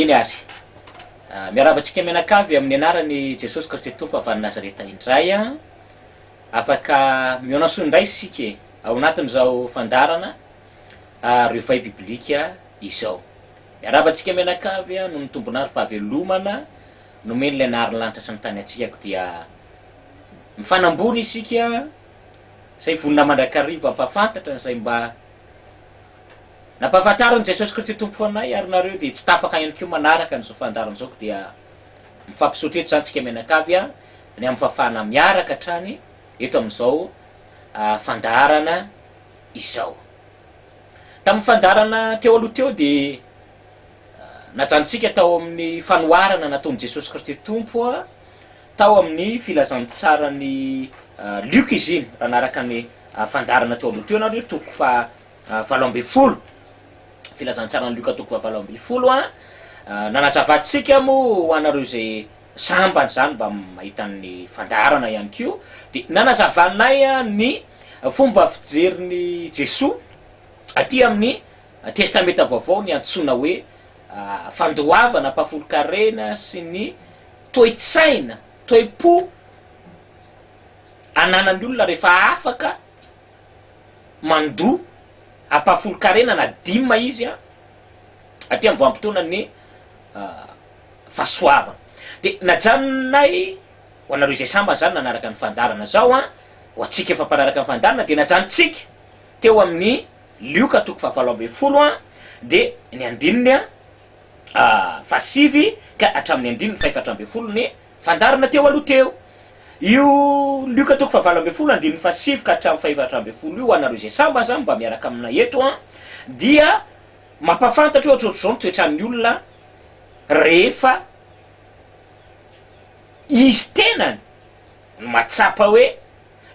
Eny ary. Miarahaba antsika mianakavy amin'ny anaran'i Jesosy Kristy Tompo avy any Nazareta indray an. Afaka mihaona soa indray isika e, ao anatin'izao fandaharana Reveil Biblique izao. Miarahaba antsika mianakavy noho ny tombon'androm-pahavelomana nomen'ilay Naharin'ny lanitra sy ny tany antsika ko dia mifanambony isika izay vonona mandrakariva hampahafantatra izay mba nampahafantarin'i Jesosy Kristy Tompo anay ary nareo dia tsy tapaka ihany koa manaraka an'izao fandaharana izao ko dia mifampisotro eto izany tsika mianakavy ny amin'ny fahafahana miaraka hatrany eto amin'izao fandaharana izao. Tamin'ny fandaharana teo aloha teo dia najanontsika tao amin'ny fanoharana nataon'i Jesosy Kristy Tompo tao amin'ny filazantsaran'i Lioka izy iny, raha naraka ny fandaharana teo aloha teo ianareo, toko faha 18. Filazantsaran'i Lioka toko faha 18 an, nanazavantsika moa ho anareo izay sambany izany mba mahita ny fandaharana ihany koa, dia nanazavanay ny fomba fijerin'i Jesoa aty amin'ny Testamenta Vaovao ny antsoina hoe fandoavana ampahafolon-karena sy ny toe-tsaina, toe-po ananan'ny olona rehefa afaka mandoa ampahafolon-karena na dime izy aty amin'ny vanim-potoanan'ny fahasoavana. Dia najanonay, ho anareo izay sambany izany nanaraka ny fandaharana izao an, ho antsika efa mpanaraka ny fandaharana dia najanontsika teo amin'ny Lioka toko fahavalo ambin'ny folo an, dia ny andininy fahasivy ka hatramin'ny andininy fahefatra ambin'ny folo ny fandaharana teo aloha teo. Io Lioka toko fahavalo ambin'ny folo andininy fahasivy ka hatramin'ny fahefatra ambin'ny folo io ho anareo izay sambany izany mba miaraka aminay eto an, dia mampahafantatra hoe ohatrohatr'izao ny toetran'ny olona rehefa izy tenany no mahatsapa hoe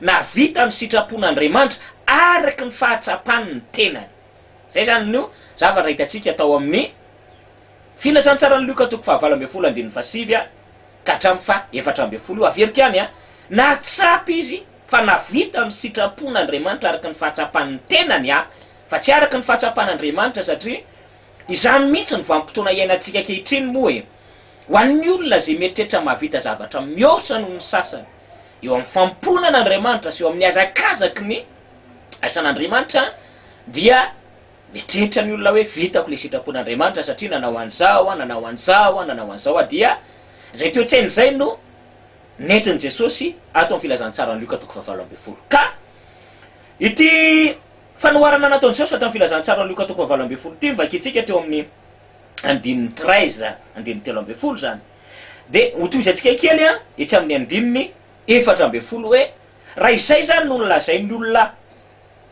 nahavita ny sitrapon'Andriamanitra araka ny fahatsapany ny tenany. Izay izany no zavatra hitantsika tao amin'ny Filazantsaran'i Lioka toko fahavalo ambin'ny folo andininy fahasivy ka hatramin'ny faha efatra ambin'ny folo io. Averiko ihany an, nahatsapa izy fa nahavita ny sitrapon'Andriamanitra araka ny fahatsapany ny tenany an, fa tsy araka ny fahatsapan'Andriamanitra satria izany mihitsy ny vanim-potoana iainantsika ankehitriny moa e. Ho an'ny olona izay mieritreritra mahavita zavatra mihoatra noho ny sasany eo amin'ny fanompoana an'Andriamanitra sy eo amin'ny hazakazaky ny asan'Andriamanitra dia mieritreritra ny olona hoe vitako ilay sitrapon'Andriamanitra satria nanao an'izao aho, nanao an'izao aho, nanao an'izao aho dia izay toe-tsaina izay no nentin'i Jesosy ato amin'ny filazantsaran'i Lioka toko fahavalo ambin'ny folo. Ka ity fanoharana nataon'i Jesosy ato amin'ny filazantsaran'i Lioka toko fahavalo ambin'ny folo ity no vakintsika teo amin'ny andininy 13, andininy 13 izany. Dia hotohizantsika kely etsy amin'ny andininy 14 hoe, raha izay izany no nolazain'ny olona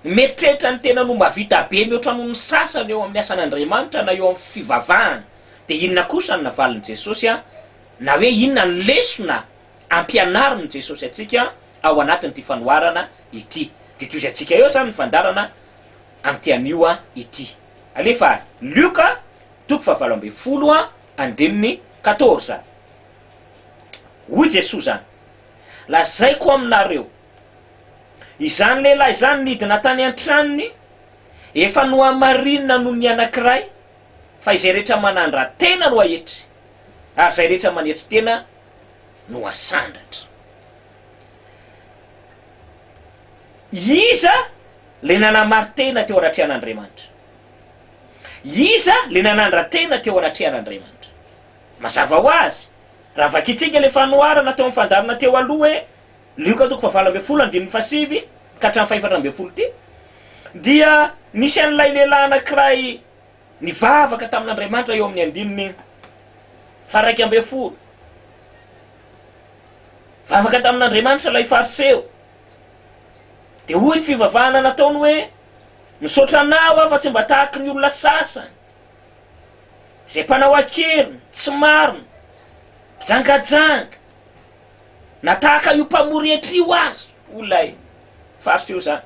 mieritreritra ny tenany ho mahavita be mihoatra noho ny sasany eo amin'ny asan'Andriamanitra na eo amin'ny fivavahana, dia inona kosa no navalin'i Jesosy na hoe inona ny lesona ampianarin'i Jesosy antsika ao anatin'ity fanoharana ity. Dia tohizantsika eo izany ny fandaharana amin'ity anio ity. Alefa ary. Lioka toko fahavalo ambin'ny folo andininy quatorze. Hoy Jesoa izany, Lazaiko aminareo, izany lehilahy izany nidina tany an-tranony, efa nohamarinina noho ny anankiray, fa izay rehetra manandra-tena no haetry, ary izay rehetra manetry tena no hasandratra. Iza le nanamari-tena teo anatrehan'Andriamanitra? Iza le nanandra-tena teo anatrehan'Andriamanitra? Mazava ho azy, raha vakintsika ilay fanoharana teo amin'ny fandaharana teo aloha hoe Lioka toko fahavalo ambin'ny folo andininy fahasivy ka hatramin'ny fahefatra ambin'ny folo ity, dia nisy an'ilay lehilahy anankiray nivavaka tamin'Andriamanitra eo amin'ny andininy faharaika ambin'ny folo. Nivavaka tamin'Andriamanitra ilay Fariseo. Dia hoy ny fivavahana nataony hoe, Misaotra Anao aho fa tsy mba tahaky ny olona sasany, izay mpanao an-keriny, tsy marina, mpijangajanga, na tahaka io mpamory hetra io aza, hoy ilay Fariseo izany.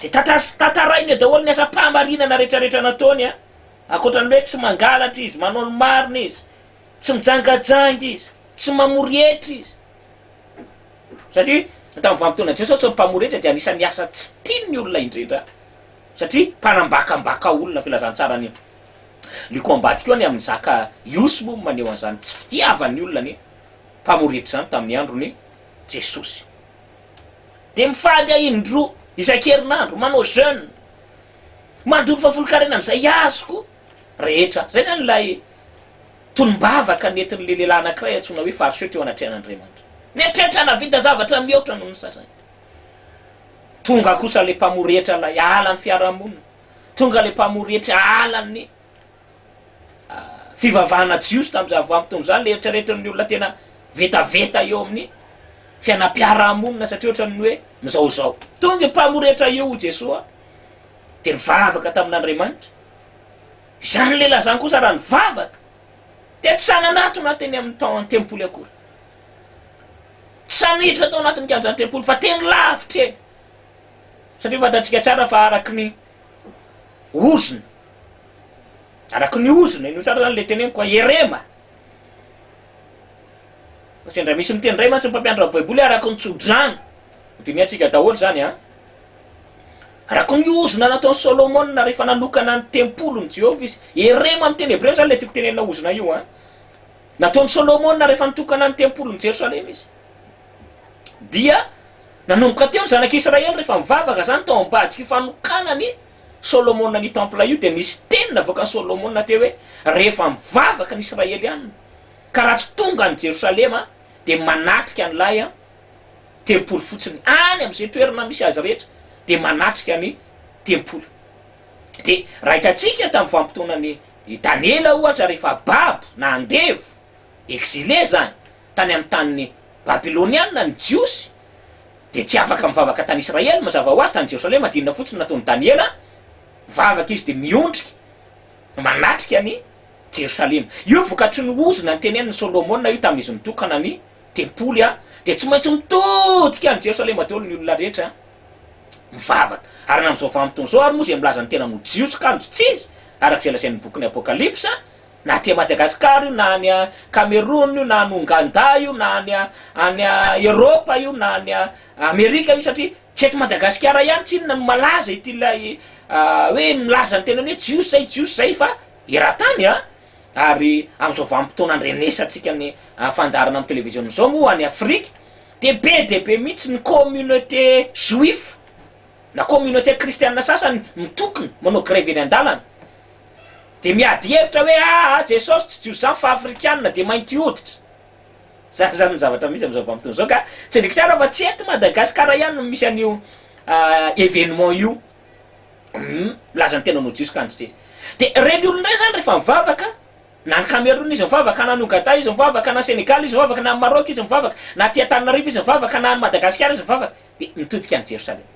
Dia tantara- tantarainy eo daholo ny asam-pahamarinana rehetrarehetra nataony, an! Ankoatra ny hoe tsy mangalatra izy, manao ny marina izy, tsy mijangajanga izy, tsy mamory hetra izy. Satria tamin'ny vanim-potoanan'i Jesosy ny mpamory hetra dia anisan'ny asa tsy tian'ny olona indrindra satria mpanambakambaka olona, filazantsaran'i Lioka ao ambadika ao ny amin'i Zakaiosy moa no maneho an'izany tsy fitiavan'ny olona ny mpamory hetra izany tamin'ny andron'i Jesosy. Dia mifady aho indroa isan-kerinandro, manao jeûne, mandoa ny fahafolonkarena amin'izay azoko rehetra. Izay izany ilay tonom-bavaka nentin'ilay lehilahy anankiray antsoina hoe Fariseo teo anatrehan'Andriamanitra. Nieritreritra nahavita zavatra mihoatra noho ny sasany. Tonga kosa ilay mpamory hetra ilay halan'ny fiarahamonina. Tonga ilay mpamory hetra halan'ny fivavahana jiosy tamin'izany vanim-potoana izany, ilay eritreretin'ny olona tena vetaveta eo amin'ny fiainam-piarahamonina satria ohatran'ny hoe mizahozaho. Tonga io mpamory hetra io hoy Jesoa dia nivavaka tamin'Andriamanitra. Izany lehilahy izany kosa raha nivavaka dia tsy sahy nanatona teny amin'ny tao an-tempoly akory. Tsy sahy niditra tao anatin'ny kianjan'ny tempoly fa teny lavitra eny. Satria fantatsika tsara fa araky ny ozona, araky ny ozona, ino tsara zany le teneniko a, erema. Fa sendra misy miteny indray mantsy ny mpampianatra baiboly araky ny tso-drano. Dinihantsika daholo zany an. Araka ny ozona nataon'i Solomona rehefa nanokana ny tempolin'i Jehovah izy. Erema amin'ny teny hebreo izany ilay tiako tenenina ozona io an. Nataon'i Solomona rehefa nitokana ny tempolin'i Jerosalema izy. Dia nanomboka teo ny zanak'Israely rehefa nivavaka izany tao ambadik'io fanokanan'i Solomona ny temple io dia nisy teny navoakan'i Solomona teo hoe rehefa mivavaka ny Israelianina ka raha tsy tonga any Jerosalema dia manatrika an'ilay tempoly fotsiny, any amin'izay toerana misy azy rehetra dia manatrika ny tempoly. Dia raha hitantsika tamin'ny vanim-potoanan'i Daniela ohatra rehefa babo na andevo, exilé izany, tany amin'ny tanin'ny Babyloniana ny Jiosy dia tsy afaka mivavaka tany Israely mazava ho azy, tany Jerosalema dia inona fotsiny nataon'i Daniela? Mivavaka izy dia miondrika manatrika an'i Jerosalema. Io vokatry ny ozona notenenin'i Solomona io tamin'izy nitokana ny tempoly a, dia tsy maintsy mitodika any Jerosalema daholo ny olona rehetra mivavaka. Ary na amin'izao vanim-potoana izao ary moa izay milaza ny tenany ho Jiosy kanjo tsy izy, araka izay lazain'ny bokin'ny Apokalypsa, na aty Madagasikara io, na any Cameroun io, na any Ouganda io, na any any Eropa io, na any Amerika io, satria tsy eto Madagasikara ihany tsinona no malaza ity ilay hoe milaza ny tenany hoe Jiosy izay, Jiosy izay fa eran-tany a! Ary amin'izao vanim-potoana andrenesantsika ny fandaharana amin'ny televiziona izao moa any Afrika dia be dia be mihitsy ny communauté juif na communauté kristiana sasany mitokona manao grève eny an-dalana dia miady hevitra hoe aa Jesosy tsy jiosy izany fa afrikana dia mainty hoditra. Izany izany ny zavatra misy amin'izao vanim-potoana izao ka tsindriko tsara fa tsy eto Madagasikara ihany no misy an'io événement io. Humm milaza ny tenany ho jiosy kanjo tsy izy. Dia ireny olona ireny zany rehefa mivavaka, na any Cameroun izy mivavaka, na any Ouganda izy mivavaka, na any Sénégal izy mivavaka, na any Maroc izy mivavaka, na aty Antananarivo izy mivavaka, na any Madagasikara izy mivavaka, dia mitodika any Jerosalema.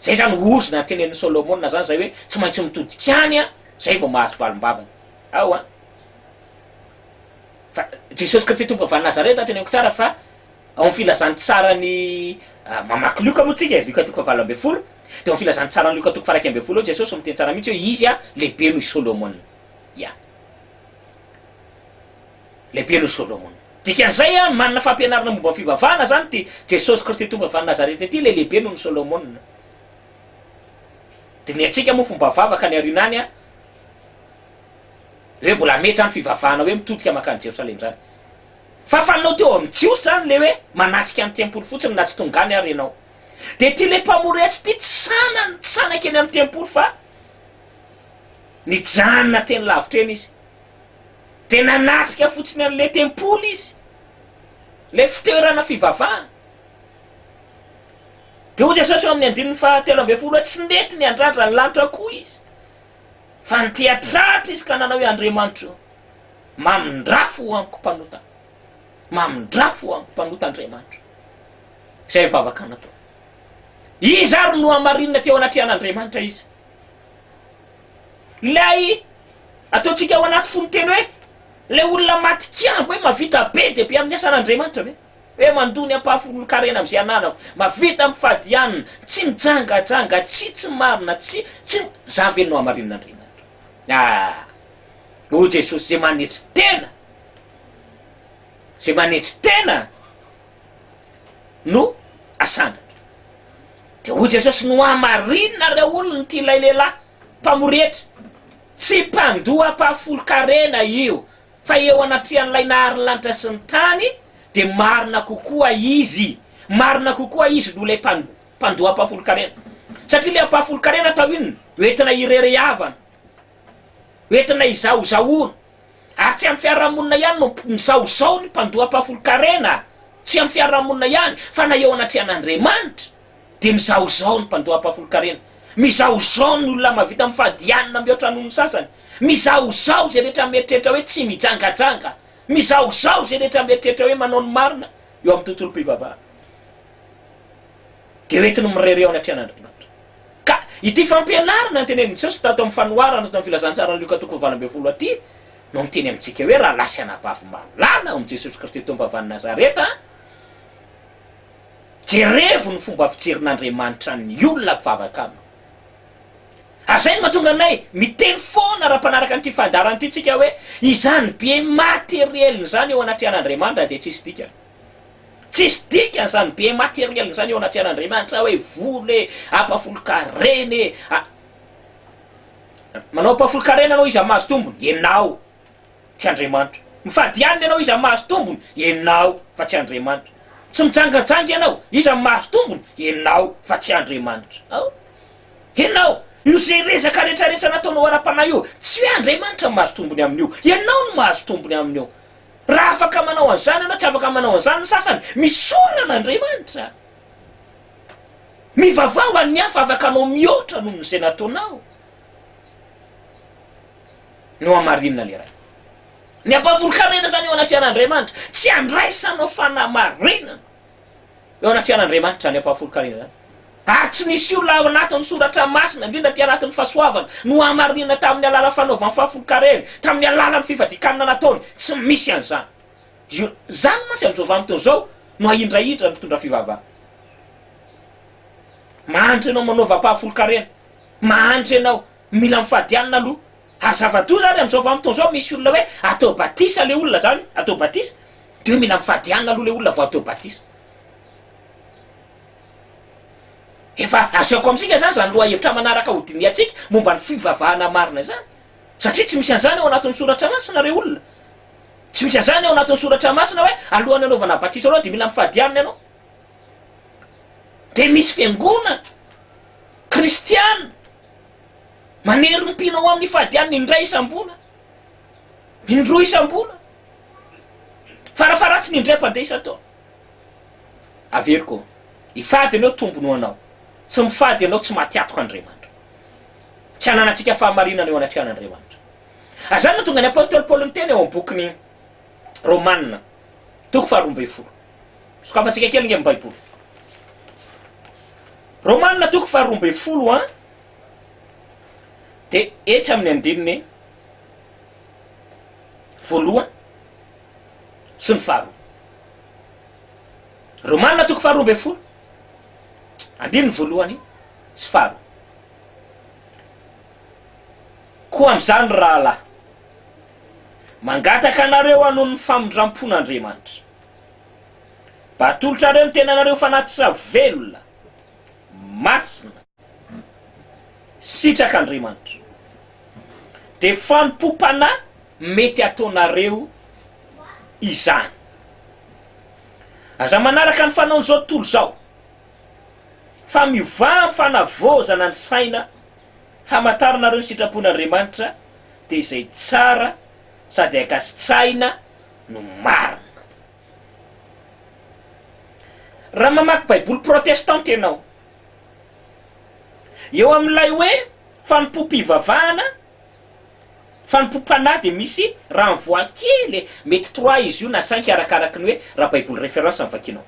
Zay zany ozona tenenin'i Solomona zany zay hoe tsy maintsy mitodika any an, zay vao mahazo valim-bavaka. Ao an. Fa Jesosy Kristy Tompo avy any Nazareta teneniko tsara fa Ao amin'ny filazantsaran'i mamaky Lioka moa tsika e, Lioka toko fahavalo ambin'ny folo, dia ao amin'ny filazantsaran'i Lioka toko faha-11 ao Jesosy miteny tsara mihitsy hoe Izy lehibe noho i Solomona. Ya. Lehibe noho i Solomona. Dikan'izay an, manana fampianarana momba ny fivavahana izany ity Jesosy Kristy Tompo avy any Nazareta ity, ilay lehibe noho ny Solomona. Dinihantsika moa fomba vavaka any aoriana any an, hoe mbola mety izany fivavahana hoe mitodika mankany Jerosalema izany. Fa fanao teo amin'ny Jiosy izany ilay hoe manatrika ny tempoly fotsiny na tsy tonga any ary ianao. Dia ity ilay mpamory hetra ity tsy sahy tsy sahy nankeny amin'ny tempoly fa nijanona teny lavitra eny izy. Dia nanatrika fotsiny an'ilay tempoly izy, ilay fitoerana fivavahana. Dia hoy Jesosy eo amin'ny andininy fahatelo ambin'ny folo hoe tsy nety niandrandra ny lanitra koa izy, fa nitiatratra izy ka nanao hoe Andriamanitro, Mamindrafo ho amiko mpanota. Mamindrafo ho amiko mpanota Andriamanitra. Izay vavaka nataony. Iza ary no hamarinina teo anatrehan'Andriamanitra iza? Ilay ataontsika ao anaty fononteny hoe ilay olona maty tsiambo hoe mavita be dia be amin'ny asan'Andriamanitra ve? Hoe mandoa ny ampahafolon-karena amin'izay ananako, mavita mifady hanina, tsy mijangajanga, tsy tsy marina, tsy tsy Za ve no hamarinin'Andriamanitra? Ah! Hoy Jesosy, izay manetry tena, izay manetry tena no asandratra. Dia hoy Jesosy, nohamarinina ireo olona ity ilay lehilahy mpamory hetra. Tsy mpandoa ampahafolon-karena io, fa eo anatrehan'ilay nahary ny lanitra sy ny tany dia marina kokoa izy, marina kokoa izy noho ilay mpandoa ampahafolon-karena. Satria ilay ampahafolon-karena atao inona? Hoentina hirerehavana, hoentina hizahozahoana. Ary tsy amin'ny fiarahamonina ihany no mizahozaho ny mpandoa ampahafolon-karena, tsy amin'ny fiarahamonina ihany, fa na eo anatrehan'Andriamanitra dia mizahozaho ny mpandoa ampahafolon-karena. Mizahozaho ny olona mahavita mifady hanina mihoatra noho ny sasany. Mizahozaho izay rehetra mieritreritra hoe tsy mijangajanga. Mizahozaho izay rehetra mieritreritra hoe manao ny marina eo amin'ny tontolom-pivavahana. Dia hoentiny mirehareha eo anatrehan'Andriamanitra. Ka ity fampianarana notenenin'i Jesosy tato amin'ny fanoharana tato amin'ny filazantsaran'i Lioka toko fahavalo 18 ity no miteny amintsika hoe rahalahy sy anabavy malala ao amin'i Jesosy Kristy Tompo avy any Nazareta, jerevo ny fomba fijerin'Andriamanitra ny olona mpivavaka aminy. Ary izay no mahatonga anay miteny foana raha mpanaraka an'ity fandaharana ity tsika hoe izany bien materiel izany eo anatrehan'Andriamanitra dia tsisy dikany. Tsisy dikany izany bien materiel izany eo anatrehan'Andriamanitra hoe vola e, ampahafolon-karena e, a. Manao ampahafolon-karena ianao iza mahazo tombony? Ianao, tsy Andriamanitra. Mifady hanina ianao iza mahazo tombony? Ianao, fa tsy Andriamanitra. Tsy mijangajanga ianao, iza mahazo tombony? Ianao, fa tsy Andriamanitra. Ao. Ianao, io izay resaka rehetrarehetra nataonao ara-panahy io, tsy hoe Andriamanitra no mahazo tombony amin'io, ianao no mahazo tombony amin'io. Raha afaka manao an'izany ianao, tsy afaka manao an'izany ny sasany. Misaora an'Andriamanitra. Mivavaha ho an'ny hafa afaka hanao mihoatra noho izay nataonao. Nohamarinina ilay ray. Ny ampahafolon-karena izany eo anatrehan'Andriamanitra, tsy andraisanao fanamarinana. Eo anatrehan'Andriamanitra izany ampahafolon-karena izany. Ary tsy nisy olona ao anatin'ny Soratra Masina, indrindra aty anatin'ny fahasoavana, nohamarinina tamin'ny alalan'ny fanaovany fahafolon-karena, tamin'ny alalan'ny fifadian-kanina nataony. Tsy misy an'izany. Io, izany mantsy amin'izao vanim-potoana izao no ahindrahindra ny mpitondra fivavahana. Mahantra ianao manaova ampahafolon-karena. Mahantra ianao, mila mifady hanina aloha. Ary zava-doza ary amin'izao vanim-potoana izao misy olona hoe atao batisa ilay olona izany, atao batisa, dia hoe mila mifady hanina aloha ilay olona vao atao batisa. Efa asehoko amintsika izany izany lohahevitra manaraka hodinihantsika momba ny fivavahana marina izany. Satria tsy misy an'izany ao anatin'ny soratra masina re olona. Tsy misy an'izany ao anatin'ny soratra masina hoe alohan'ny hanaovana batisa anao dia mila mifady hanina ianao. Dia misy fiangonana kristiana manery ny mpino ao aminy hifady hanina indray isam-bolana, indroa isam-bolana, farafaharatsiny indray mpandeha isan-taona. Averiko, hifady ianao tombony ho anao, tsy mifady ianao tsy maty atoka Andriamanitra. Tsy ananantsika fahamarinana eo anatrehan'Andriamanitra. Ary izany no tonga ny apostoly Paoly niteny ao amin'ny bokin'ny Romana, toko faharoa 12. Sokafantsika kely nge ny Baiboly. Romana toko faharoa 12 an, dia etsy amin'ny andininy voalohany sy ny faharoa. Romana toko faharoa 12, andininy voalohany sy faharoa. Koa amin'izany ry rahalahy, mangataka anareo aho noho ny famindram-pon'Andriamanitra, mba hatolotrareo ny tenanareo ho fanatitra velona, masina, sitrak'Andriamanitra, dia fanompoam-panahy mety hataonareo izany. Aza manaraka ny fanaon'izao tontolo izao, fa miovà amin'ny fanavaozana ny saina hamantaranareo ny sitrapon'Andriamanitra, dia izay tsara sady ankasitrahina no marina. Raha mamaky Baiboly protestanta ianao, eo amin'ilay hoe fanompoam-pivavahana, fanompoam-panahy dia misy renvoi kely e, mety trois izy io na cinq arakaraky ny hoe raha Baiboly référence no vakinao.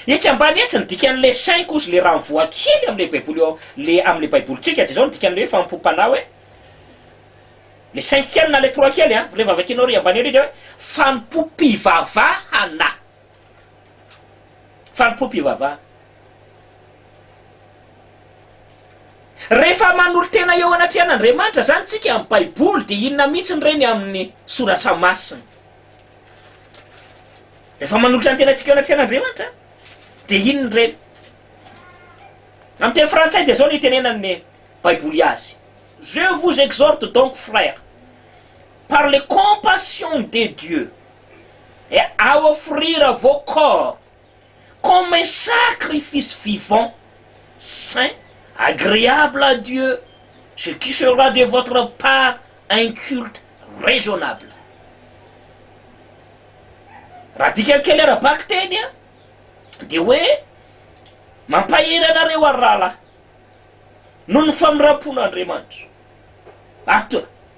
Etsy ambany etsy ny dikan'ilay cinq ozy le renvoi kely amin'ilay Baiboly eo le amin'ilay Baibolintsika dia izao ny dikan'ilay hoe fanompoam-panahy hoe le cinq kely na le trois kely an, rehefa vakinao ery ambany ery dia hoe fanompoam-pivavahana. Fanompoam-pivavahana. Rehefa manolo-tena eo anatrehan'Andriamanitra izany tsika amin'ny Baiboly dia inona mihitsy ireny amin'ny soratra masina? Rehefa manolotra ny tenantsika eo anatrehan'Andriamanitra dia inona ireny? Amin'ny teny frantsay dia izao no itenenan'ny Baiboly azy. Je vous exhorte donc frères, par les compassions de Dieu, et à offrir vos corps comme un sacrifice vivant, saint, agréable à Dieu, ce qui sera de votre part un culte raisonnable. Raha adika kely ara-bakiteny a, dia hoe mampahery anareo ary rahalahy noho ny famindram-pon'Andriamanitra. At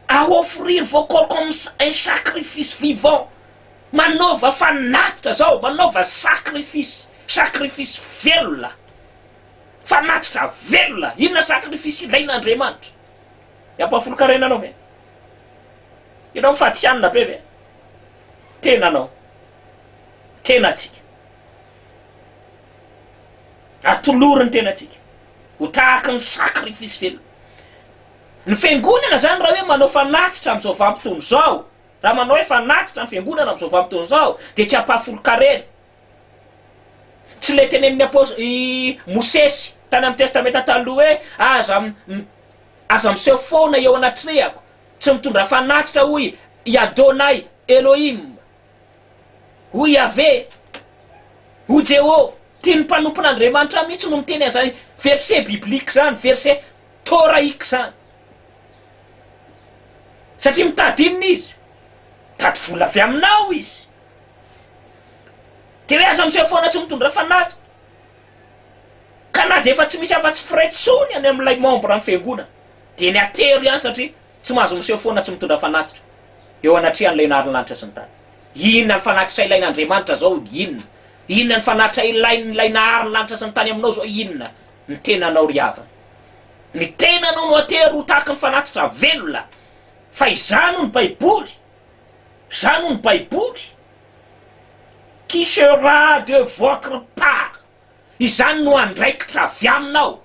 à offrir vos corps comme un sacrifice vivant, manaova fanatitra zao, manaova sacrifice, sacrifice velona, fanatitra velona. Inona sacrifice ilain'Andriamanitra? Ny ampahafolon-karena anao ve? Ianao mifatianina be ve? Tenanao, tenantsika. Atolory ny tenantsika ho tahaka ny sacrifice velona. Ny fiangonana zany raha hoe manao fanatitra amin'izao vanim-potoana izao, raha manao hoe fanatitra ny fiangonana amin'izao vanim-potoana izao dia tsy ampahafolon-karena. Tsy ilay tenenin'ny apos- i Mosesy tany amin'ny Testamenta Taloha hoe aza aza miseho foana eo anatrehako, tsy mitondra fanatitra hoy i Adonai Elohim. Hoy Yaveh, hoy Jehovah. Tian'ny mpanompon'Andriamanitra mihitsy no miteny an'izany verset biblique izany, verset toraique izany. Satria mitady inona izy? Mitady vola avy aminao izy. Dia hoe aza miseho foana tsy mitondra fanatitra. Ka na dia efa tsy misy afa-tsy frais intsony any amin'ilay membre ny fiangonana, dia ny atero ihany satria tsy mahazo miseho foana tsy mitondra fanatitra eo anatrehan'ilay nahary ny lanitra sy ny tany. Inona ny fanatitra ilain'Andriamanitra zao? Inona? Inona ny fanatitra ilain'ilay nahary ny lanitra sy ny tany aminao zao? Inona? Ny tenanao ry havana. Ny tenanao no atero ho tahaky ny fanatitra velona. Fa izany hoy ny Baiboly. Izany hoy ny Baiboly. Qui sera de votre part? Izany no andraikitra avy aminao.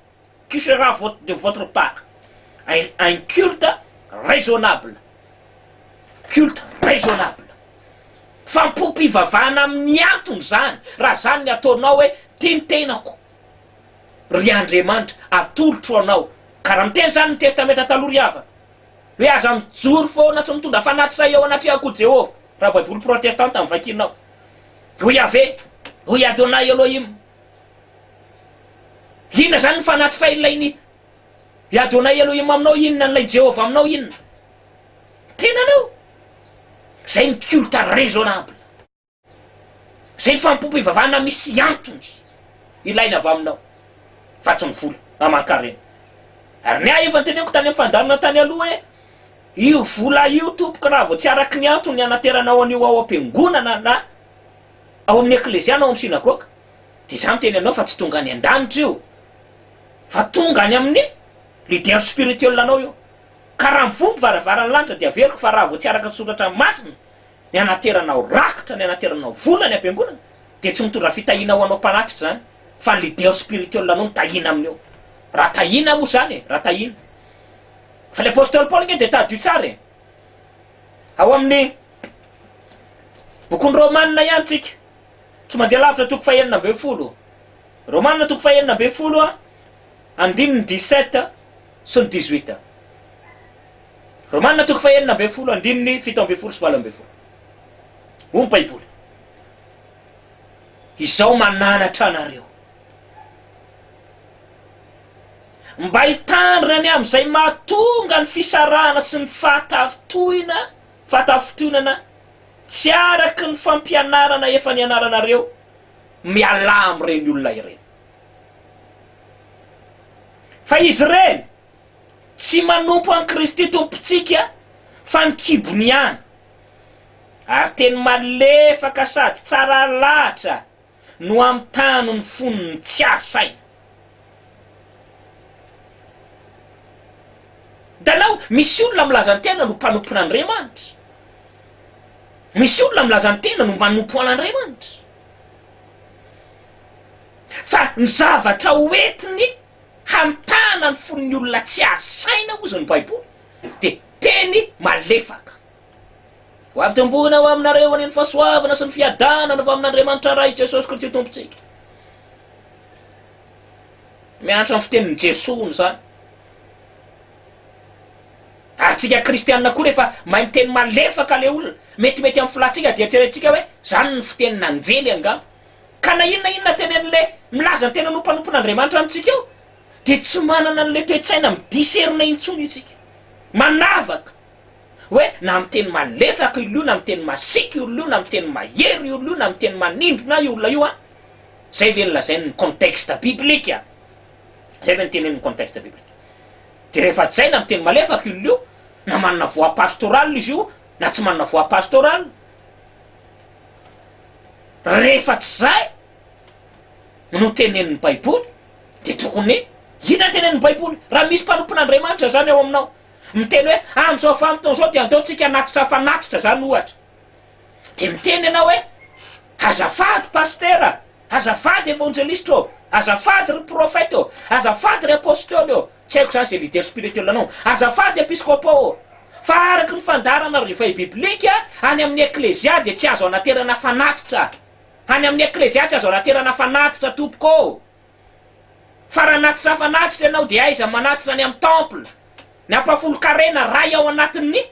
Qui sera de votre part? Un, un culte raisonnable. Culte raisonnable. Fampom-pivavahana amin'ny antony izany, raha izany ny ataonao hoe tia ny tenako, ry Andriamanitra, atolotro anao. Ka raha miteny izany ny Testamenta Taloha ry havana, hoe aza mijoro foana tsy mitondra fanatitra eo anatrehako Jehovah, raha Baiboly protestanta no vakinao, hoy Yaveh, hoy Adonai Elohim. Inona izany ny fanatitra ilain'i Adonai Elohim aminao? Inona ny ilain'i Jehovah aminao? Inona? Tenanao. Izay ny culte raisonnable. Izay ny fanompoam-pivavahana misy antony ilaina avy aminao, fa tsy ny vola aman-karena. Ary ny ahy efa noteneniko tany amin'ny fandaharana tany aloha hoe, io vola io tompoko raha vao tsy araky ny antony ny anateranao an'io ao am-piangonana na ao amin'ny eklesia na ao amin'ny synagoga, Dia izaho miteny aminao fa tsy tonga any an-danitra io, fa tonga any amin'ny leader spirituel anao io. Ka raha mivoha ny varavaran'ny lanitra dia averiko fa raha vao tsy araka ny soratra masina ny anateranao rakitra, ny anateranao vola any am-piangonana dia tsy mitondra fitahiana ho anao mpanatitra izany fa ny leader spirituel anao no tahiana amin'io. Raha tahiana moa izany e, raha tahiana. Fa ny apostoly Paoly ange dia tadidio tsara e. Ao amin'ny bokin'ny Romana ihany tsika. Tsy mandeha lavitra toko fahenina ambin'ny folo. Romana toko fahenina ambin'ny folo andininy dix-sept sy ny dix-huit. Romana toko fahenina ambin'ny folo andininy 17 sy 18. Hoy ny Baiboly, Izao mananatra anareo, mba hitandrina ny amin'izay mahatonga ny fisarahana sy ny fahatafintohina, fahatafintohinana Tsy araka ny fampianarana efa nianaranareo, mialà amin'ireny olona ireny. Fa izy ireny tsy manompo an'i Kristy Tompontsika fa ny kibony ihany, ary teny malefaka sady tsara lahatra no amitano ny fon'ny tsy azo saina. Hitanao, misy olona milaza ny tenany ho mpanompon'Andriamanitra. Misy olona milaza ny tenany ho manompo an'Andriamanitra. Fa ny zavatra hoentiny hamitahana ny fon'ny olona tsy azo saina, hozy ny Baiboly, dia teny malefaka. Ho avy tomboina ho aminareo anie ny fahasoavana sy ny fiadanana avy amin'Andriamanitra Ray Jesosy Kristy Tompontsika. Mianatra ny fitenin'i Jesoa hono izany. Antsika kristianina koa rehefa mahay miteny malefaka le olona, metimety amin'ny filantsika dia eritreretintsika hoe zany ny fitenin'anjely angamba. Ka na inona inona tenenin'le milaza ny tenany ho mpanompon'Andriamanitra amintsika eo dia tsy manana an'le toe-tsaina mi-discerner intsony isika. Manavaka hoe na miteny malefaka io olona io na miteny masiaka io olona io na miteny mahery io olona io na miteny manindrona io olona io an! Zay ve no lazain'ny contexte biblique? Zay ve no tenenin'ny contexte biblique? Dia rehefa zay na miteny malefaka io olona io, na manana voix pastorale izy io na tsy manana voix pastorale, rehefa tsy zay no tenenin'ny baiboly dia tokony inona ny tenenin'ny baiboly? Raha misy mpanompon'Andriamanitra zany ao aminao miteny hoe amin'izao vanim-potoana izao dia andao tsika hanatitra fanatitra zany ohatra, dia miteny ianao hoe azafady pasitera, Azafady evanjelista ô! Azafady ry profeta ô! Azafady ry apostoly ô! Tsy haiko izany izay leader spirituel anao. Azafady episkopo ô! Fa araka ny fandaharana Réveil biblique, any amin'ny eklesia dia tsy azo anaterana fanatitra. Any amin'ny eklesia tsy azo anaterana fanatitra tompoko ô! Fa raha anatitra fanatitra ianao dia aiza manatitra any amin'ny temple? Ny ampahafolon-karena ray ao anatin'ny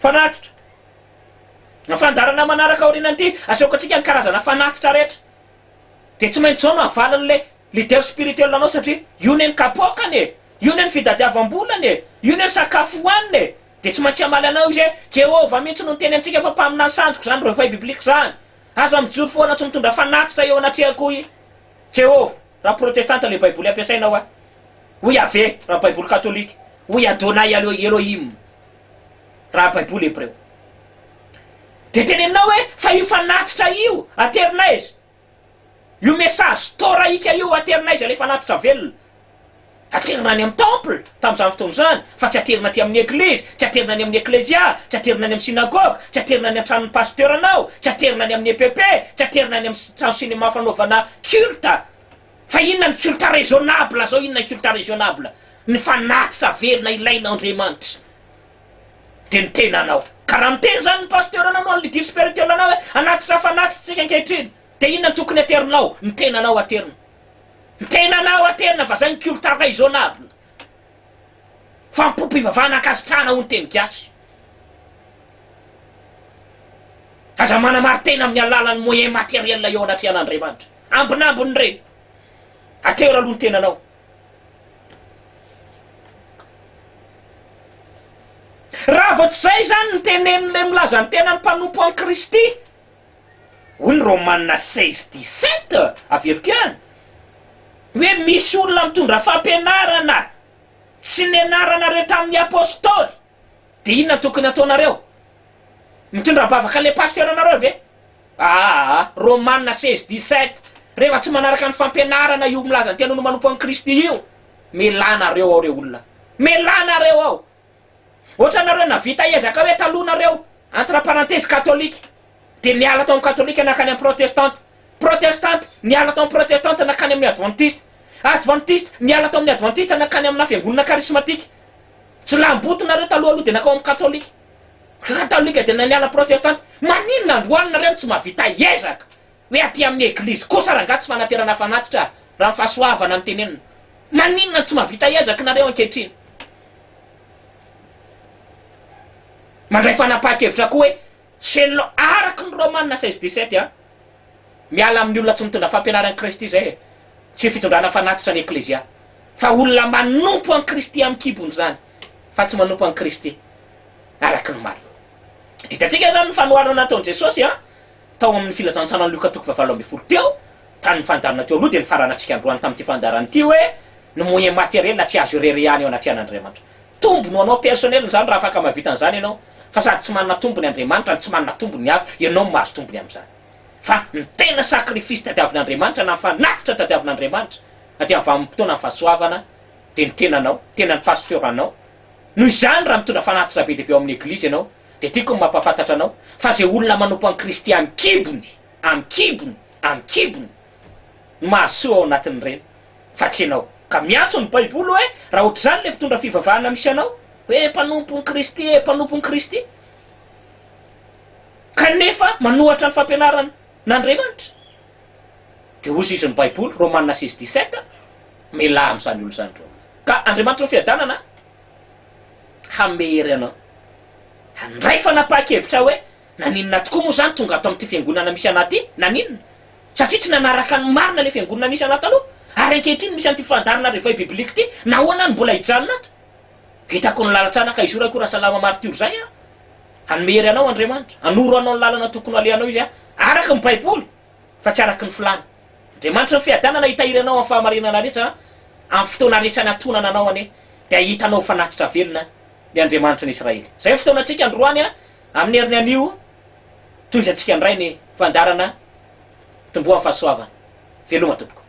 Fanatitra. Ny fandaharana manaraka aorianan'ity, asehoko antsika ny karazana fanatitra rehetra. Dia tsy maintsy izao no havalin'ilay leader spirituel anao satria io anie ny kapoakany e! Io anie ny fitadiavam-bolany e! Io anie ny sakafo hohaniny e! Dia tsy maintsy hamaly anao izy hoe, Jehovah mihitsy no niteny antsika fa mpaminany sandoka izany Réveil biblique izany. Aza mijoro foana tsy mitondra fanatitra eo anatrehako i Jehovah. Raha protestanta ilay baiboly ampiasainao a! Hoy Yaveh raha baiboly katolika, hoy Adonai Elohim raha baiboly hebreo. Dia teneninao hoe fa io fanatitra io aterina aiza? Io message torahika io aterina aiza ilay fanatitra velona? Aterina any amin'ny temple tamin'izany fotoana izany fa tsy aterina aty amin'ny eglizy, tsy aterina any amin'ny eklesia, tsy aterina any amin'ny synagoga, tsy aterina any an-tranon'ny pasteur-nao, tsy aterina any amin'ny EPP, tsy aterina any amin'ny trano cinéma fanaovana culte. Fa inona ny culte raisonnable zao, inona ny culte raisonnable? Ny fanatitra velona ilain'Andriamanitra dia ny tenanao. Ka raha miteny izany ny pasteur-nao na ny leader spirituel-nao hoe hanatitra fanatitra isika ankehitriny dia inona no tokony aterinao? Ny tenanao aterina. Ny tenanao aterina fa zay ny culte raisonnable. Fampom-pivavahana ankasitrahana hoy ny teny gasy. Aza manamari-tena amin'ny alalan'ny moyen matériel eo anatrehan'Andriamanitra. Ambinambiny ireny. Atero aloha ny tenanao. Raha vao tsy izay izany ny tenenin'ilay milaza ny tenany mpanompo an'i Kristy, hoy ny Romana 16 17, averiko ihany, hoe misy olona mitondra fampianarana tsy nianaranareo tamin'ny apostoly, dia inona no tokony hataonareo? Mitondra am-bavaka an'ilay pasteur anareo ve? Aa Romana 16 17, rehefa tsy manaraka ny fampianarana io milaza ny tenany ho manompo an'i Kristy io, mialà nareo ao re olona, mialà nareo ao! Ohatra nareo navita ezaka hoe taloha nareo entre parenthèse katolika, dia niala tao amin'ny katolika nankany amin'ny protestanta, protestanta niala tao amin'ny protestanta nankany amin'ny adventiste, adventiste niala tao amin'ny adventiste nankany amina fiangonana karismatika, tsy lamboto nareo taloha aloha dia nankao amin'ny katolika. Katolika dia niala protestanta. Maninona androany nareo no tsy mahavita ezaka hoe aty amin'ny eglizy kosa rangaha tsy fanaterana fanatitra raha ny fahasoavana no tenenina. Maninona no tsy mahavita ezaka nareo ankehitriny? Mandray fanapahan-kevitra koa hoe selon araka ny Romana 16 17 an. Miala amin'ny olona tsy mitondra fampianaran'i Kristy izay e. Tsy hoe fitondrana fanatitra ny eklesia. Fa olona manompo an'i Kristy amin'ny kibony izany fa tsy manompo an'i Kristy. araka ny marina. Hitantsika izany ny fanoharana nataon'i Jesosy an, tao amin'ny Filazantsaran'i Lioka toko fahavalo ambin'ny folo teo, tamin'ny fandaharana teo aloha dia nifaranantsika androany tamin'ity fandaharana ity hoe ny moyen matériel tsy azo ireharehana eo anatrehan'Andriamanitra. Tombony ho anao personnel izany raha afaka mahavita an'izany ianao, fa sady tsy manana tombony Andriamanitra no tsy manana tombony ny hafa, ianao no mahazo tombony amin'izany. Fa ny tena sacrifice tadiavin'Andriamanitra na ny fanatitra tadiavin'Andriamanitra aty amin'ny vanim-potoanan'ny fahasoavana dia ny tenanao, tenan'ny pasteur anao, Noho izany, raha mitondra fanatitra be dia be ao amin'ny Eglizy ianao, dia tiako ny mampahafantatra anao fa izay olona manompo an'i Kristy amin'ny kibony, amin'ny kibony, amin'ny kibony, no mahasoa ao anatin'ireny, fa tsy ianao. Ka miantso ny Baiboly hoe, raha ohatr'izany ilay mpitondra fivavahana misy anao, hoe mpanompon'i Kristy e, mpanompon'i Kristy, kanefa manohatra ny fampianaran'Andriamanitra, dia hozy izy ny Baiboly, Romana 16 17, mialà amin'izany olona izany ireo. Ka Andriamanitry ny fiadanana. Hanome hery anao. Handray fanapahan-kevitra hoe, Naninona tokoa moa izany tonga ato amin'ity fiangonana misy anà ity? Naninona? Satria tsy nanaraka ny marina ilay fiangonana nisy anà taloha. Ary ankehitriny misy an'ity fandaharana Réveil Biblique ity, nahoana aho no mbola hijanona ato? Hitako ny lalan-tsara ka izorako Rasalama Martiora izay aho. Hanome hery anao Andriamanitra. Hanoro anao ny lalana tokony ho alehanao Izy, araka ny Baiboly, fa tsy araka ny filàna. Andriamanitry ny fiadanana hitahiry anao amin'ny fahamarinana rehetra, amin'ny fotoana rehetra anatonana anao anie, dia hahita anao ho fanatitra velona ny Andriamanitry ny Israely. Izay ny fotoanantsika androany, amin'ny heriny anio, tohizantsika indray ny fandaharana Tomboa amin'ny fahasoavana. Veloma tompoko.